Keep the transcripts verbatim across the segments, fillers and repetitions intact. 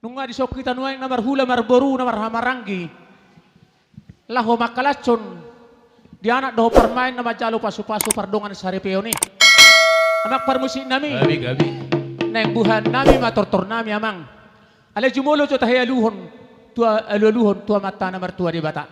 Nunga dison hita nuaeng na marhula marboru na marhahamaranggi laho mangkalashon di anak dohot parumaen na manjalo pasupasu pardongan saripeon i. Amang parmusik nami. Gabe, gabe. Naeng buhaan nami ma tortor nami amang. Alai jumolo jo tahe aluhon tu a-, alualuhon tu Amanta na martua Debata.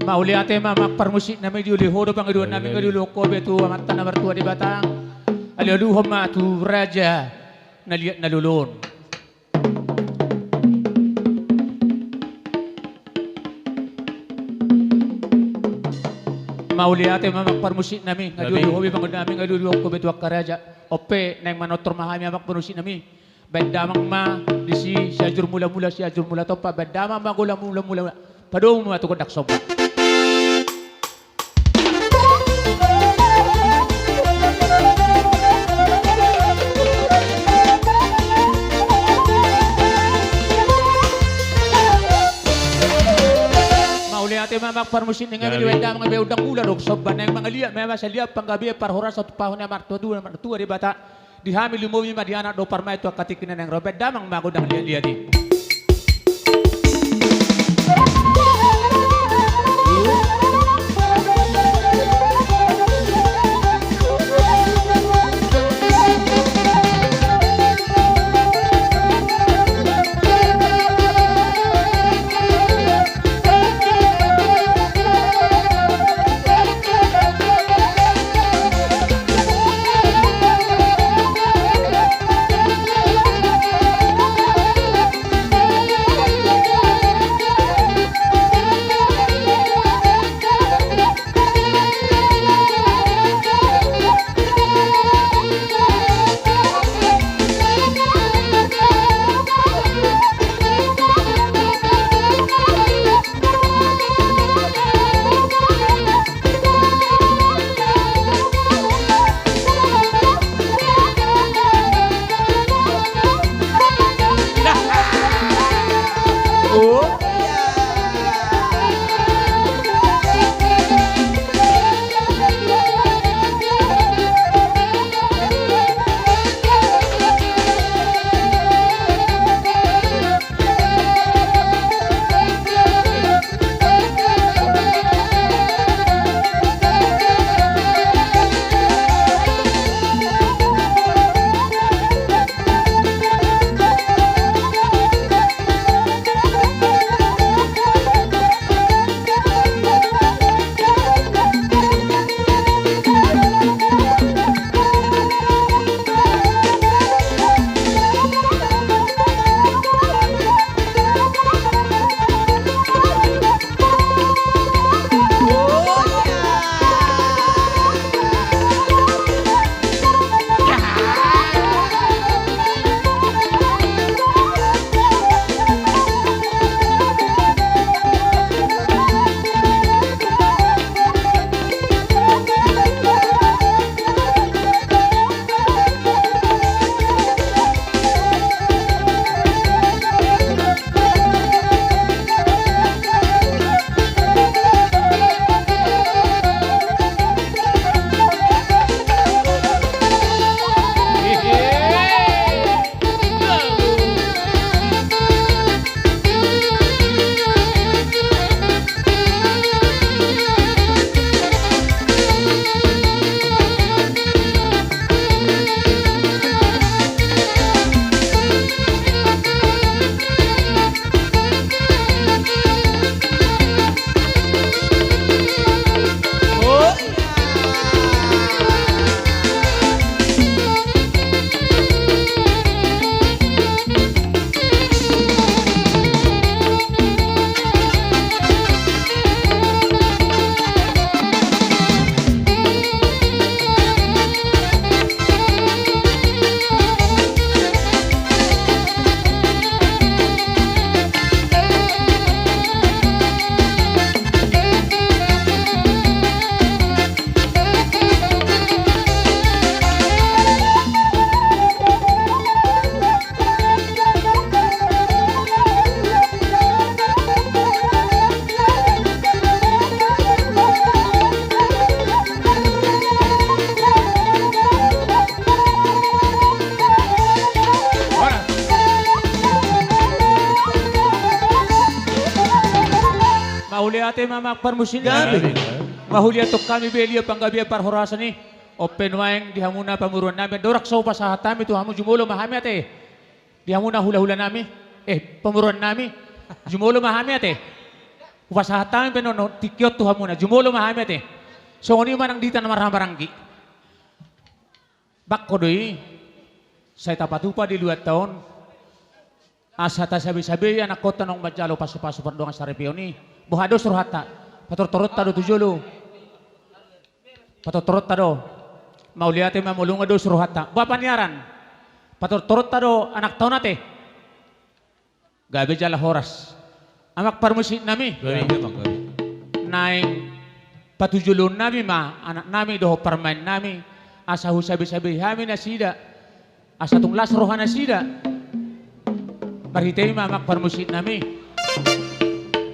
Mauliate ma amang parmusik nami, diuli ho do pangidoan nami, nga diuli ho be tu Amanta na martua Debata. Alualuhon ma tu raja na liat na lolo on. Mauliate ma amang parmusik nami, nga diuli ho be pangidoan nami, nga diuli ho be tu angka raja. On pe naeng manortor ma hami amang parmusik nami. Baen damang ma disi Sianjur Mulamula, Sianjur Mulatompa, baen damang ma golang mulamula. Padomu ma tu gondang somba. Mauliate ma amang parmusik nami, gabe. Baen damang be gondang mula dohot somba, naeng mangaliat ma hami salian panggabean parhorasan tu pahu ni Amanta na martua Debata. Di hami lumobi ma di anak dohot parumaen tu angka tingki na naeng ro, baen damang ma gondang liatliat i. Ate ma amang parmusik nami. Gabe. Mauliate hami be liat panggabean parhorasan i. On pe nuaeng di hamuna pamoruon nami, andorang so hupasahat hami tu hamu, jumolo ma hami ate. Di hamuna hulahula nami, eh, pamoruon nami, jumolo ma hami ate. Hupasahat hami pe nuaeng tingki on tu hamuna, jumolo ma hami ate. Songon i ma nang di hita na marhahamaranggi. Bangko do i, sai tapatupa di luatta on, asa tasabesabei anakkonta naung manjalo pasupasu pardongan saripeon i. Boha dos rohanta, patortoronta do tu jolo. Patortoronta do. Mauliate ma molo nunga dos rohanta. Boha paniaran, patortoronta do anakta on ate. Gabe jala horas. Amang parmusik nami. Gabe, gabe, amang, gabe. Naeng patujoloon nami ma anak nami dohot parumaen nami, asa husabesabei hami nasida, asa tung las roha nasida. Marhite i ma amang parmusik nami.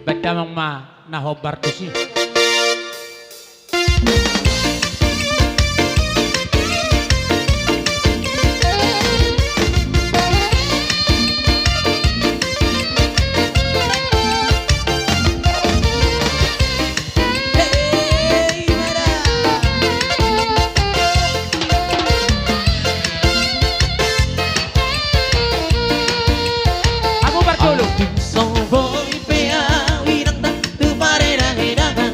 Baen damang ma na hombar tusi. Hamu parjolo. Anting so boi pe au inang tu paredahedahan.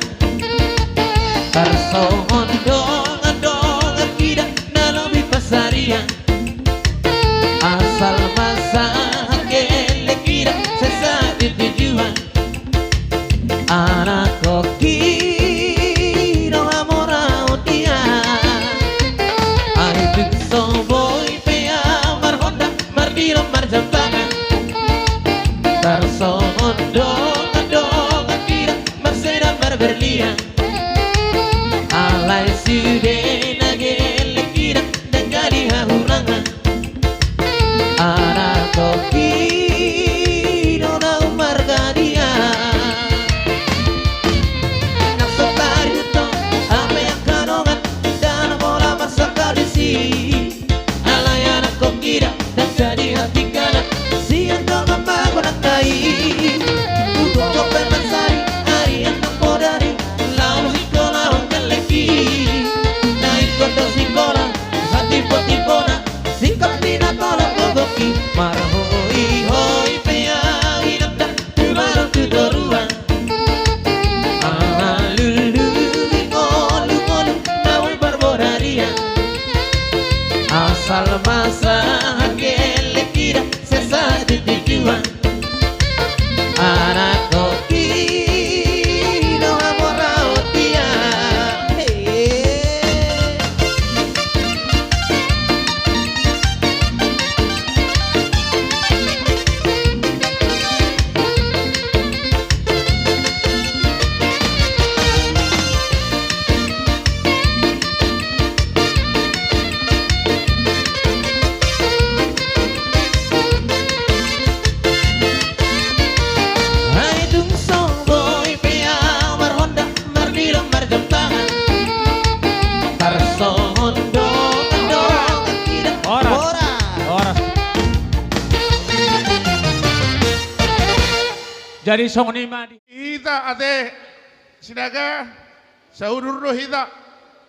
Tarsongon dongandongan hita na lobi pansarian. Asal masahat gelleng hita sai sahat tu tujuan. Anak oki do hamoraon dia. Ai tung so boi pe au marhonda, mardilo, marjampangan. Tarsongon dongandongan hita marseda marberlian. Alai sude na gelleng hita ndang jadi hahurangan. Anak oki do na ummarga dia. Nang so tarihuthon hape angka dongan, ndang pola marsangkap disi. Alai anak oki da, ndang jadi hatinggalan sian dongan magodang na i. Ungkap pe mansai ari annon podari, laho sikola on gellengki. Na ingkon do sikola, hatipotipo na singkop ni na tolap gogoki. Marhoihoi pe au inang da, tu balok tu toruan. Aha lului ngolungolu na boi parbodarian. Asal masahat gelleng hita sai sahat tu tujuan. Anak oki do hamoraon dia. He. Ai tung so boi pe au marhonda, mardilo, marjampangan. Tarsongon dongandongan hita. Horas. Horas. Horas. Jadi songon i ma di hita ate Sinaga, saudur do hita.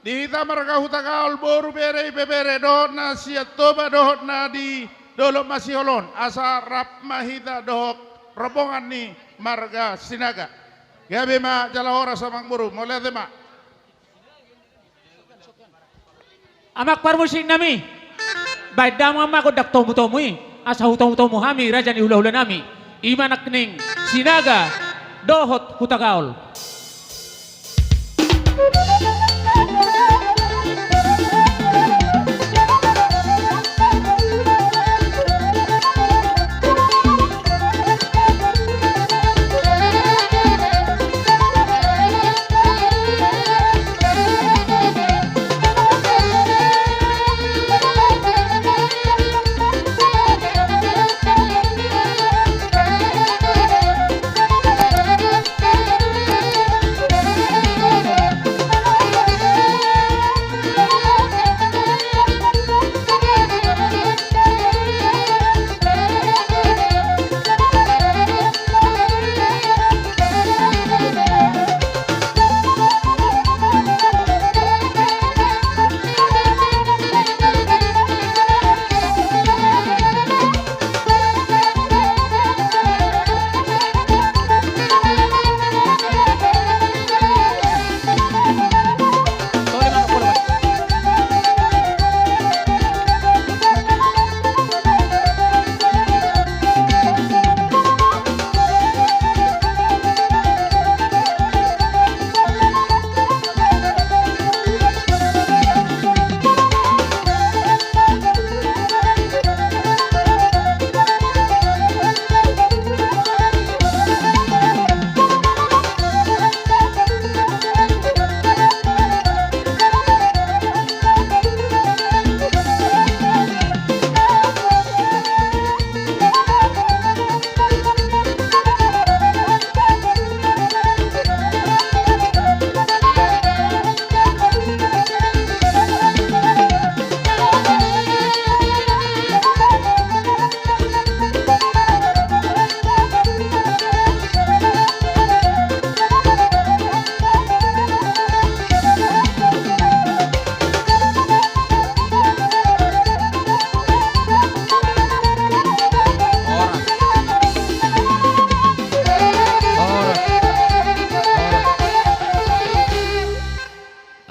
Di hita marga Hutagaol, boru, bere, ibebere dohot na sian Toba dohot na di Dolok Masiholon, asa rap ma hita dohot rombongan ni marga Sinaga. Gabe ma jala horas amang boru, mauliate ma. Amang parmusik nami, baen damang ma gondang tomutomu i, asa hutomutomu hami raja ni hulahula nami, i ma nangkining Sinaga dohot Hutagaol.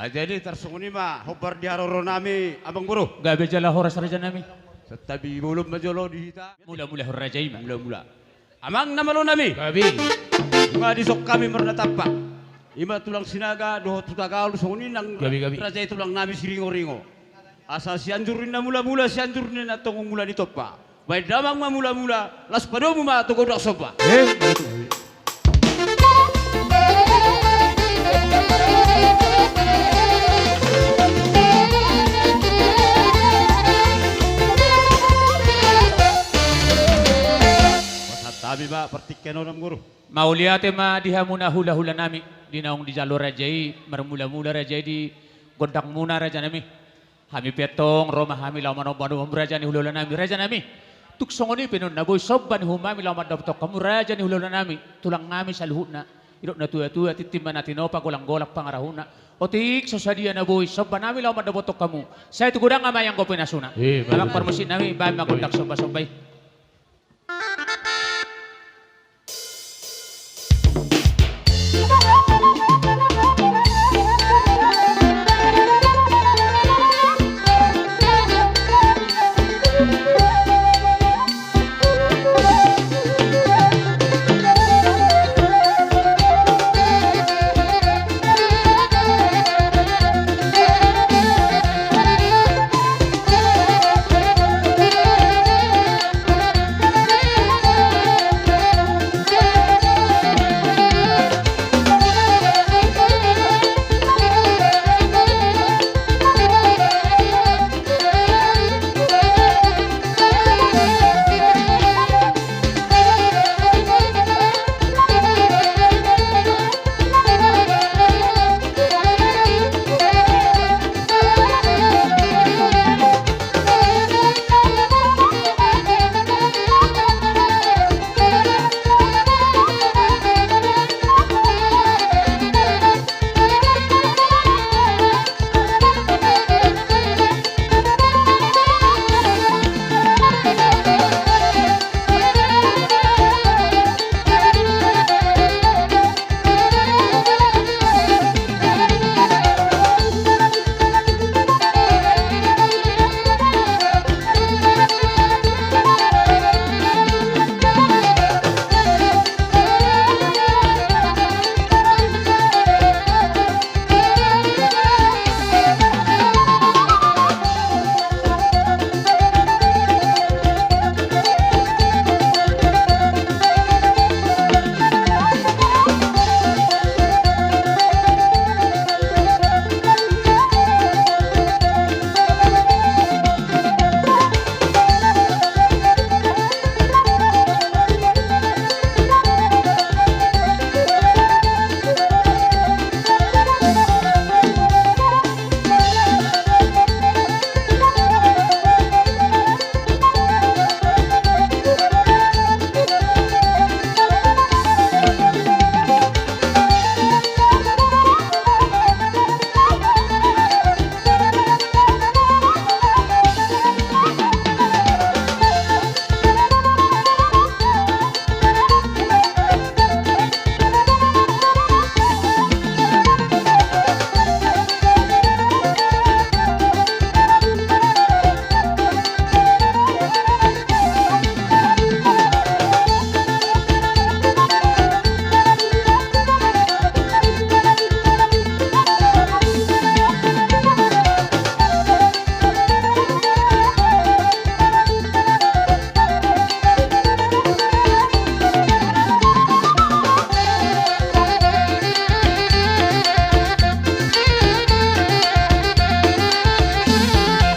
Ah, jadi tarsongon i ma hombar di haroronami, amang boru. Gabe jala horas, rajanami. Santabi bolon ma jolo di hita. Mula-mula ho, raja, i ma. Mula-mula. Amang na malonami. Gabe. Nunga dison hami marnatampak. I ma tulang Sinaga dohot Hutagaol, songon i nang, gabe, gabe, raja i tulangnami Siringoringo. Asa Sianjur ninna mula-mula, Sianjur ninna tongtong mula ni tompa. Baen damang ma mula-mula, laos padomu ma tu godang somba. Eh, betul. Pasahat hami ma partingkian on, amang boru. Mauliate ma di hamuna hula-hulanami, di naung dijalo raja i, marmula-mula raja i di gondangmuna, rajanami. Hami pe antong ro ma hami laho manomba-nomba hamu, raja ni hula-hulanami, rajanami. Tung songon i pe nuaeng na boi somba ni uhumnami laho mandapothon hamu, raja ni hula-hulanami, tulangnami saluhutna. Didok natua-tua, tintin ma na tinopa, golang-golang pangarahutna. Otik so sadia na boi sombanami laho mandapothon hamu, sai tu godang ma i anggo pinasuna. Eh, baik. Amang parmusiknami, baen ma gondang somba-somba i.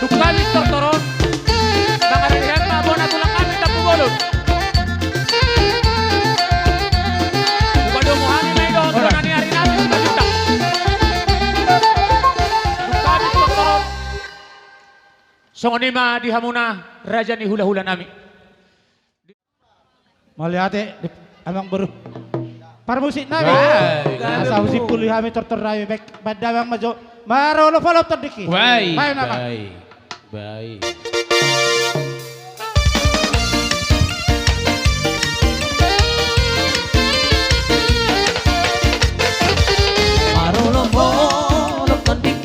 Dung habis tortor on, mangarade hami ma bona tulang nami Tampubolon. Hupadomu hami ma i dohot bona ni ari nami Simanjuntak. Dung habis tortor on. Songon i ma di hamuna raja ni hula-hula nami. Mauliate, amang boru. Parmusik nami. Baik. Asa husimpuli hami tortor nami, baen damang ma jo. Marolop-olop tondingki. Baik, baen nama. Baik. Baik. Marolop-olop tonding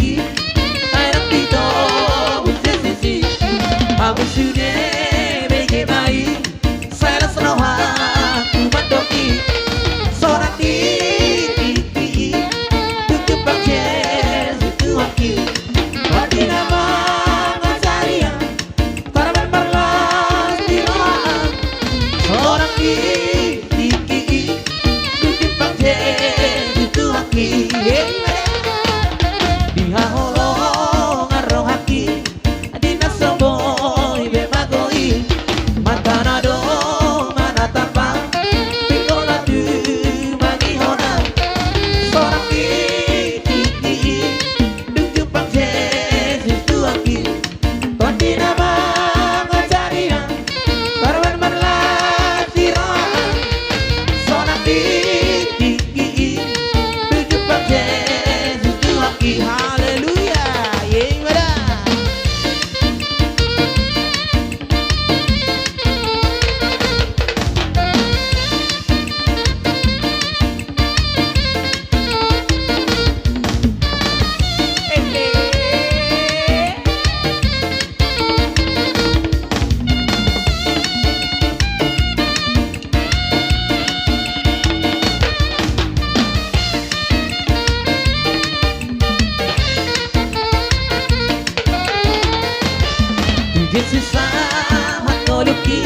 Jesus sahat ngolungki,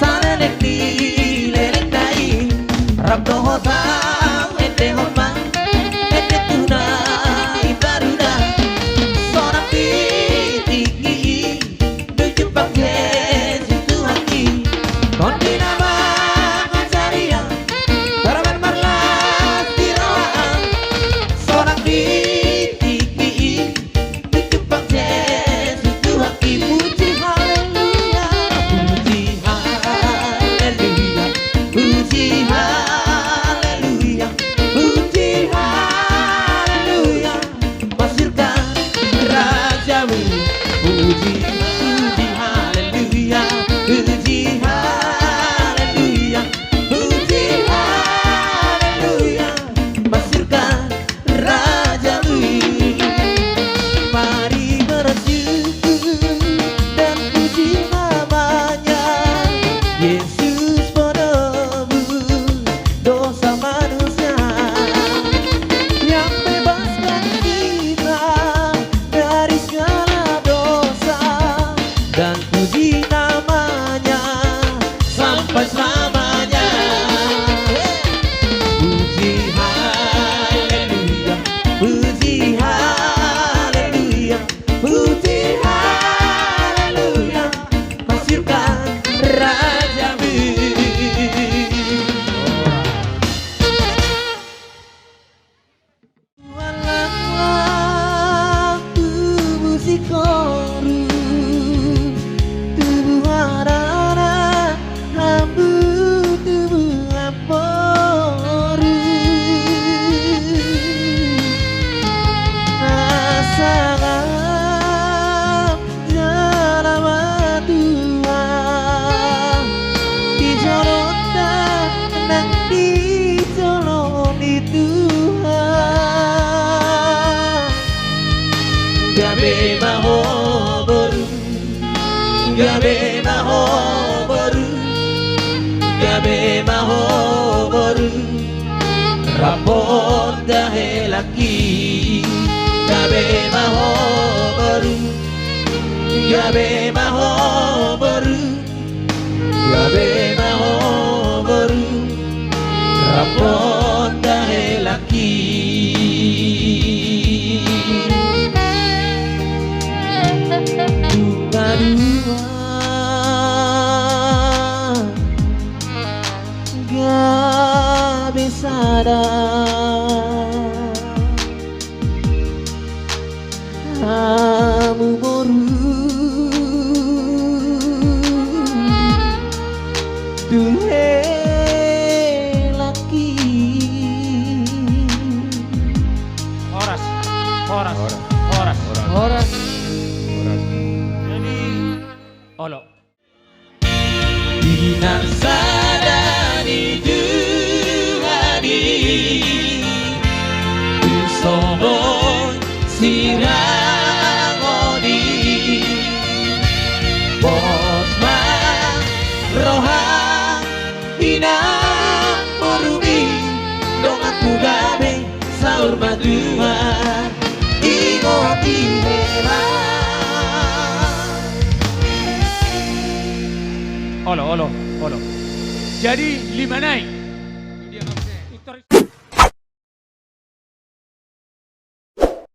saleleng ni lelengna i. Rap dohot au endehon ma, ende tu na imbaruna. Sonang di tingki i, dung jumpang Jesus Tuhan i. Tondion na mangajari au, parumaen marlas di roha. Sonang di tingki i, dung jumpang Jesus Tuhan i. Puji haleluya, puji haleluya, puji haleluya, puji haleluya. Masyurkan rajamu. Puji, puji haleluya, puji haleluya, puji haleluya. Masyurkan rajamu. Mari bersyukur dan puji namanya, Yesus penebus dosa manusia, yang bebaskan kita dari segala dosa, dan puji namanya sampai selamanya. Puji haleluya, puji haleluya, puji haleluya. Masyurkan rajamu. Tubuan langlang, tubu singkoru, tubu harana, hambu tubu amporu. Asa lam jala matua di jolonta nang di jolo ni Tuhan. Gabe ma ho boru, gabe ma ho boru, gabe ma ho boru, rap dohot dahelangki. Gabe ma ho boru, gabe ma ho boru, gabe ma ho boru, rap dohot dahelangki. Dung na dua gabe sada hamu boru tu helangki. Horas, horas, horas, horas. Jadi, olo. Di na sada ni Tuhan i, tung songon sirang on i, pos ma roha ni na boru i, donganku gabe saur matua, ingot i hela. Olo, olo, olo. Jadi, lima nai.